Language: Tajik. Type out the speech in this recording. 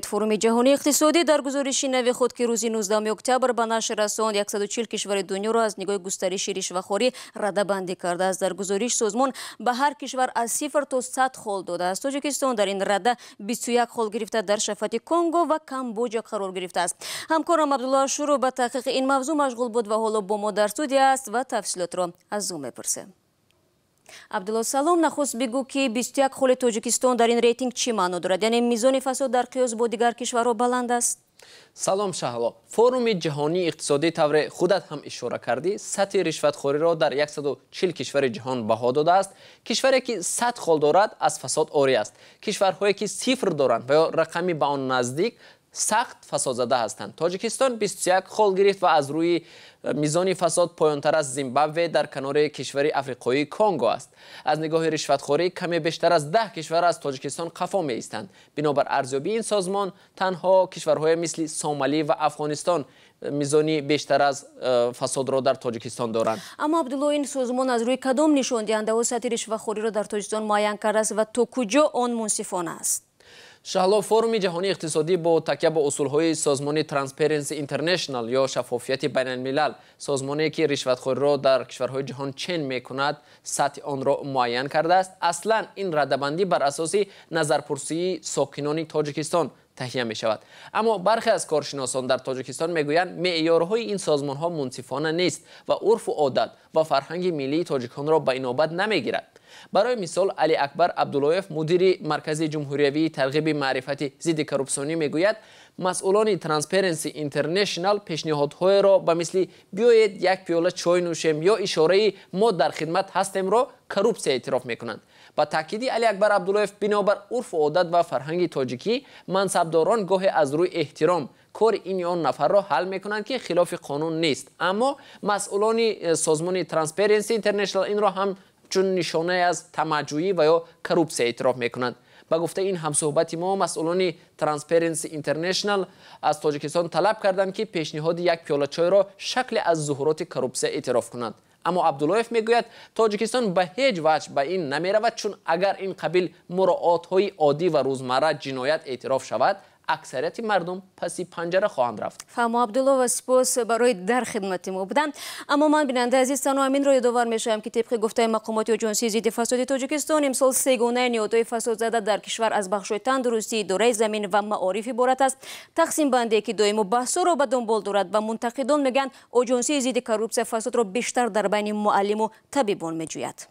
Форуми ҷаҳонии иқтисодӣ дар гузориши нави худ, ки рӯзи 19 октябр ба нашр расонд, 140 кишвари дунёро аз нигоҳи густариши ришвахорӣ радабандӣ кардааст. Дар гузориш созмон ба ҳар кишвар аз 0 то 100 хол додааст. Тоҷикистон дар ин рада 21 хол гирифта, дар шафати Конго ва Камбоҷа қарор гирифтааст. Ҳамкорам Абдулло Ашуров ба таҳқиқи ин мавзӯъ машғул буд ва ҳоло бо мо дар студия аст ва тафсилотро аз ӯ мепурсем. Абдулло, салом. Нахуст бигӯ, ки 21 холи Тоҷикистон дар ин рейтинг чӣ маъно дорад? Яъне мизони фасод дар қиёс бо дигар кишварҳо баланд аст? Салом, Шаҳло. Форуми ҷаҳонии иқтисодӣ, тавре худат ҳам ишора кардӣ, сатҳи ришватхориро дар 140 кишвари ҷаҳон баҳо додааст. Кишваре, ки 100 хол дорад, аз фасод орӣ аст. Кишварҳое, ки сифр доранд ва ё рақами ба он наздик, сахт фасодзада ҳастанд. Тоҷикистон 21 хол гирифт ва аз рӯи мизони фасод поёнтар аз Зимбабве дар канори кишвари африқоии Конго аст. Аз нигоҳи ришватхорӣ каме бештар аз 10 кишвар аз Тоҷикистон қафо меистанд. Бинобар арзёбии ин созмон, танҳо кишварҳое мисли Сомалӣ ва Афғонистон мизони бештар аз фасодро дар Тоҷикистон доранд. Аммо, Абдулло, ин созмон аз рӯи кадом нишондиҳандаҳо сатҳи ришвахориро дар Тоҷикистон муайян кардааст ва то куҷо он мунсифона аст? Шаҳло, Форуми ҷаҳонии иқтисодӣ бо такя ба усулҳои созмони Transparency International ё Шаффофияти байналмилал, созмоне, ки ришватхориро дар кишварҳои ҷаҳон чен мекунад, сатҳи онро муайян кардааст. Аслан ин радабандӣ бар асоси назарпурсии сокинони Тоҷикистон таҳия мешавад. Аммо бархе аз коршиносон дар Тоҷикистон мегӯянд, меъёрҳои ин созмонҳо мунсифона нест ва урфу одат ва фарҳанги миллии тоҷиконро ба инобат намегирад. Барои мисол, Али Акбар Абдуллоев, мудири Маркази ҷумҳуриявии тарғиби маърифати зидди коррупсионӣ, мегӯяд, масъулони Transparency International пешниҳодҳоеро ба мисли «биёед, як пиёла чой нӯшем» ё ишораи «мо дар хидмат ҳастемро» коррупсия эътироф мекунанд. Ба таъкиди Али Акбар Абдуллоев, бинобар урфу одат ва фарҳанги тоҷикӣ, мансабдорон гоҳе аз рӯи эҳтиром кори ин ё он нафарро ҳал мекунанд, ки хилофи қонун нест. Аммо масъулони созмони Transparency International инро ҳам чун нишонае аз тамаъҷӯӣ ва ё коррупсия эътироф мекунанд. Ба гуфтаи ин ҳамсӯҳбати мо, масъулони Transparency International аз Тоҷикистон талаб карданд, ки пешниҳоди як пиёла чойро шакле аз зуҳуроти коррупсия эътироф кунанд. Аммо Абдуллоев мегӯяд, Тоҷикистон ба ҳеҷ ваҷҳ ба ин намеравад, чун агар ин қабил муроотҳои оддӣ ва рӯзмарра ҷиноят эътироф шавад, аксарияти мардум паси панҷара хоҳанд рафт. Фаҳмо, Абдулло, ва сипос барои дар хидмати мо будан. Аммо ман, бинандаи азиз, танҳо ҳаминро ёдовар мешавам, ки тибқи гуфтаи мақомоти Оҷонсии зидди фасоди Тоҷикистон, имсол сегонаи ниҳодҳои фасодзада дар кишвар аз бахшҳои тандурустӣ, идораи замин ва маориф иборат аст. Тақсимбандие, ки доимо баҳсҳоро ба дунбол дорад ва мунтақидон мегӯянд, Оҷонсии зидди коррупсия фасодро бештар дар байни муаллиму табибон меҷӯяд.